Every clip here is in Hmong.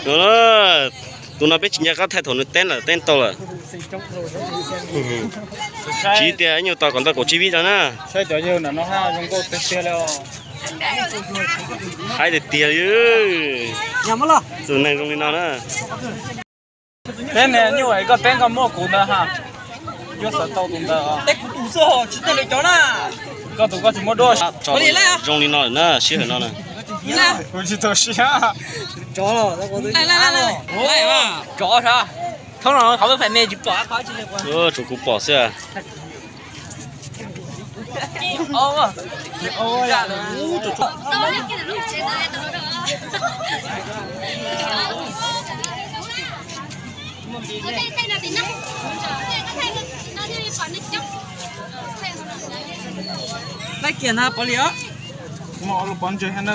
Tus no peb tsis nco qab thaij thaum nws teeb lawm, teeb tau lawm. Tsis tias nyuag tos kom ntau kaum tsib vib rau na. Haib tiag tiag li. Tus neeg zoo li no na. Peb niag nyuj es koj teeb koj muaj kuv ntawd ha. Yuav xav tau tus ntawd. Teb kuv tus xwb, tsis tau li cov na. Koj tus koj tsis muaj duab. Zoo li no lawm na, sij hawm no na. Kuv tsis tau siab. Cov sav, thaum no qhov peb fais me tsis pom qhov tsis. Tsuas kuv pom xwb. Laib kiag na pov li os. Muaj ob lub pob ntseg thiab na.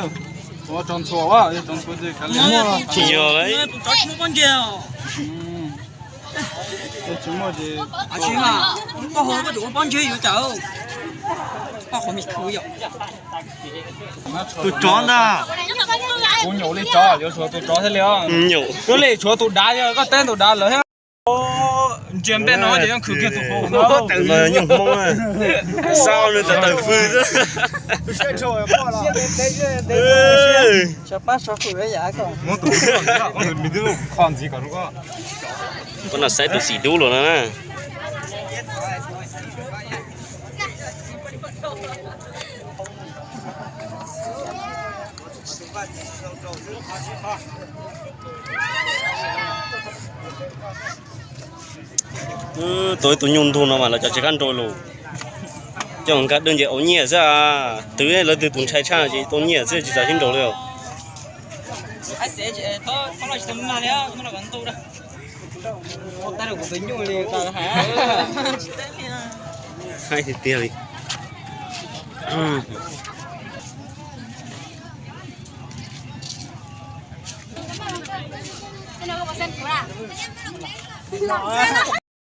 Ua tso ntxhua, yog tso ntxhua ces kav liam. Tsis yog lawm. Tus tsov tsis muaj pob ntseg os. Tsis muaj ces, tsis mas, koj ho koj tseem ua pob ntseg yuav cas? Koj qhov me khwv yom. Tus tsov ntag. Kuv nyuam li tsov, yuav tshuav tus tsov thiaj li os. Nyuam. Kuv li tshuav tus dav, yog koj teb tus dav lawm thiab. Ntsia npej no ces yeej khwv kiag tus hauv no. Tawm mas nyuag hmoob na. Sau nws tawm tawm fwj xwb. Muab tus, tus me twb kho ntxiv kom. Koj no saib tus xim dub los no na. Tau ib tug nyuj ntug no mas lawv cov tsis qab nrau lus. Coj nkag dej nce au nyiaj xwb. Twv lawv twg tus ntshai tshaj ces tau nyiaj xwb tsis txaus sib nraus li. Haib tiag tiag li.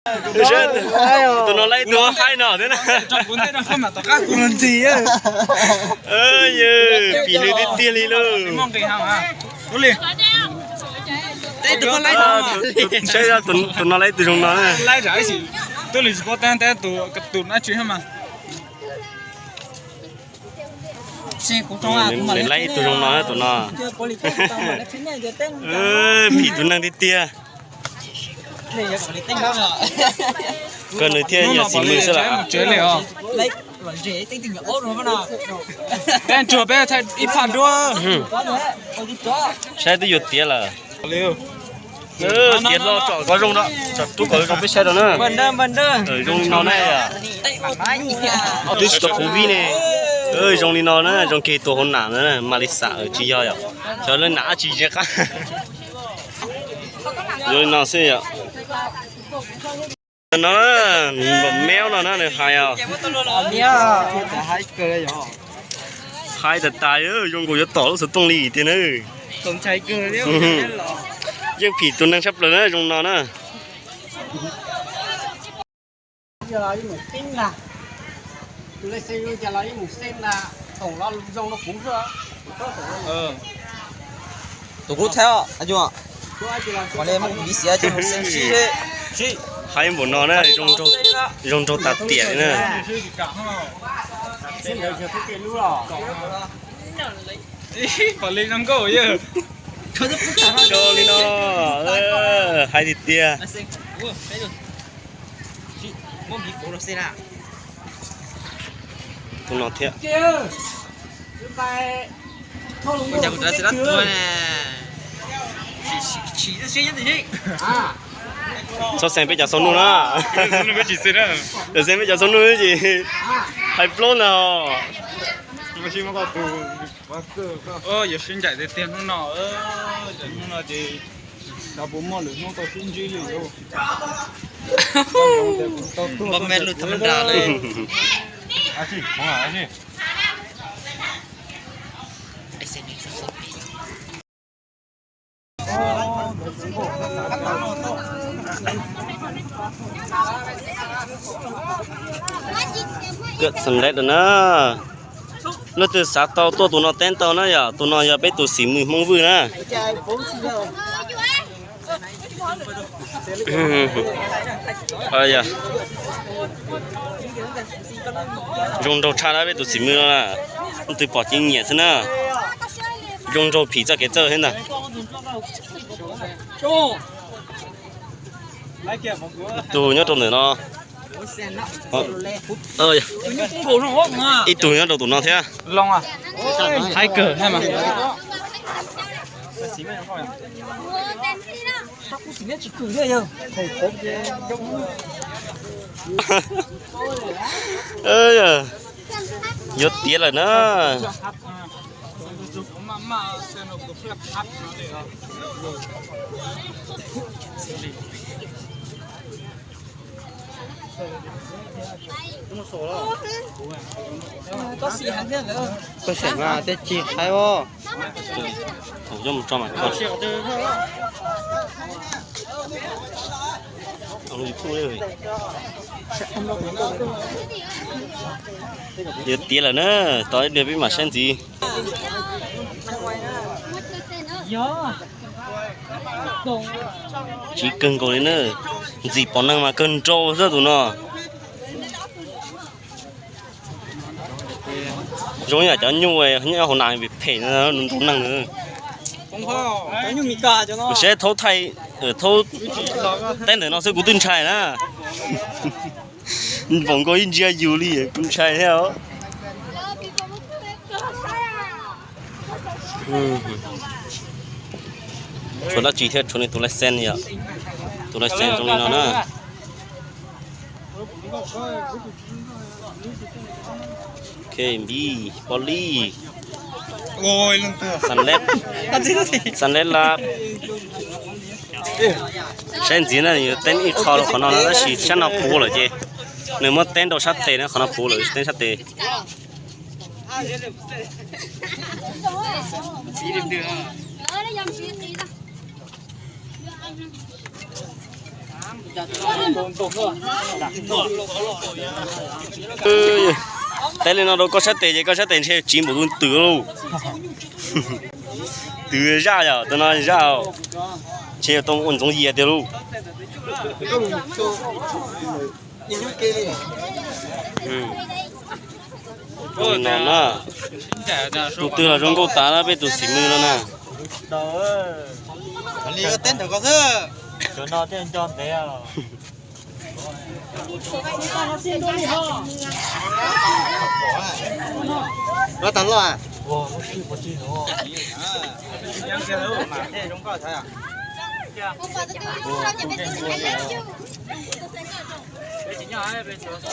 Tus no laib tus haib no thiab na. Pim nws tiag tiag li lauj. Saib tus no laib tus zoo no na. Nws laib tus zoo no na tus no. Phim tus neeg tiag tiag. Koj nws thiaj yog xis mws xwb las. Peb ntsuag peb thaij ib phaj duab. Saib twb yuav tiav lawm. Tiav hlo tsom kom zoo, tsom tub kom zoo peb saib rau na. Zoo li no na. Twb tsis tau qhuv vij ne. Zoo li no na, zoo kiag tus hauv nam na, mas li xam tsis yog yom. Xyov lawv nam dab tsi tsis qab. Zoo li no xwb yom. No, npam meob no na nws hais os. Hais tas tas, zoo nkaus yuav tom lub xov tooj li tiag na. Yeej phim tus neeg tshaj plaws na zoo no na. Tus kuv thaij os, ua li muaj vis xiav ces mus xeeb sib. Hais npaum no na, zoo nraug tas tiam li na. Zoo li no, hais tiag tiag. Tus no thiab. Txhob xeem peb cov xau nuj na. Xeem peb cov xau nuj ces hais plaub ntag. Yuav sib ncaim tiag tiag hnub no, hnub no ces xyov puas muaj lwm hnub tau sib ntsib li lauj. Npab me lug tham ma nra li. Kawm xam lej lawm na. Leej twg xav tau tuaj tus no teeb tau na yom, tus no yog peb tus xib mws Hmoob Vwj na. Zoo nraug tshaj na peb tus xib mws no na, leej twg pom ces nyiam xwb na. Zoo nraug phim txoj kev txawj thiab ntag. Ib tug nyob rau ntawm no. Ib tug nyob rau tus no thiab. Yuav tiav lawm na. Koj xav mas tej cig qaib os. Yuav tiav lawm na, tos ib pliag peb mam saib ntxiv. Tsiv kawg nkaus li na, ntxim pom neeg mas kawg nrau xwb tus no. Zoo yam cov nyuj nyob hauv nas phem phem nrau neeg. Saib thaub thaij, thaub teb ntawm no xwb kuv twb ntshai na. Npaum nkaus ib ntsia yus li kuv ntshai thiab os. Tshuav dab tsi thiab, tshuav nws tus lais xees yom. Tus lais xees zoo li no na. Ok, npib, poj lib, xas leb, xas leb lab. Saib ntxiv na, nws teeb ib qho rau qhov no na, tab sis sab no puv lawm ces nws muab teeb rau sab tes na, qhov no puv lawm, teeb sab tes. Teeb li no rau koj sab tes ces koj sab tes ntshe tsiv npaum tus twm lauj. Twm zaj yom, tus no zaj, ntshe yog tau ua ntxoov yias tiag lauj. Li no na, tus twg los zoo nkauj tas na peb tus xib mws no na.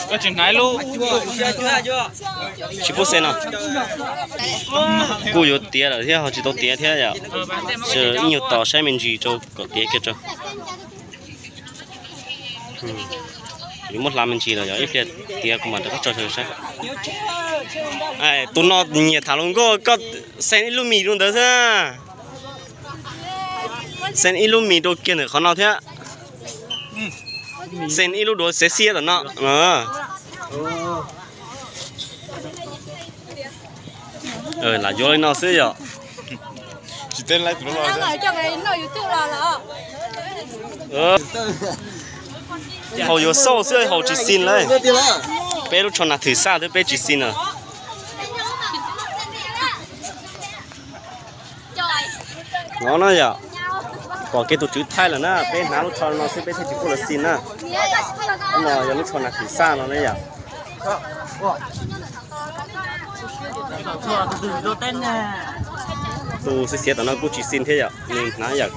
Koj tsis hnaiv lub, tsis pub xees no. Kuj yuav tiav lawm thiab ho tsis tau tiav thiab yom. Ib nyuag tos saib me ntsis rau kom tiav kiag rau. Yuav muab hla me ntsis los yog ib pliag tiav kuv mam rov qab tso rau saib. Tus no nyiam tham hluas nkauj, koj xees ib lub mis rau ntawd xwb. Xees ib lub mis rau kiag ntawm qhov no thiab. Xees ib lub duav xiav xiab tom no. Lam yuav li no xwb yom. Haus yuav xauj xwb haus tsis xis lawm. Peb lub tsho nas thwm xaj twb peb tsis xis na. No na yom, pom kiag tus tswv thaij lawm na, peb hnav lub tsho no xwb peb thiaj tsis pub lawv xis na. No yog lub tsho nas thwm xaj no na yom. Tus xiav xiav tom no kuj tsis xis thiab yom, nws hnav yam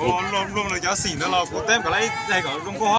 kuv.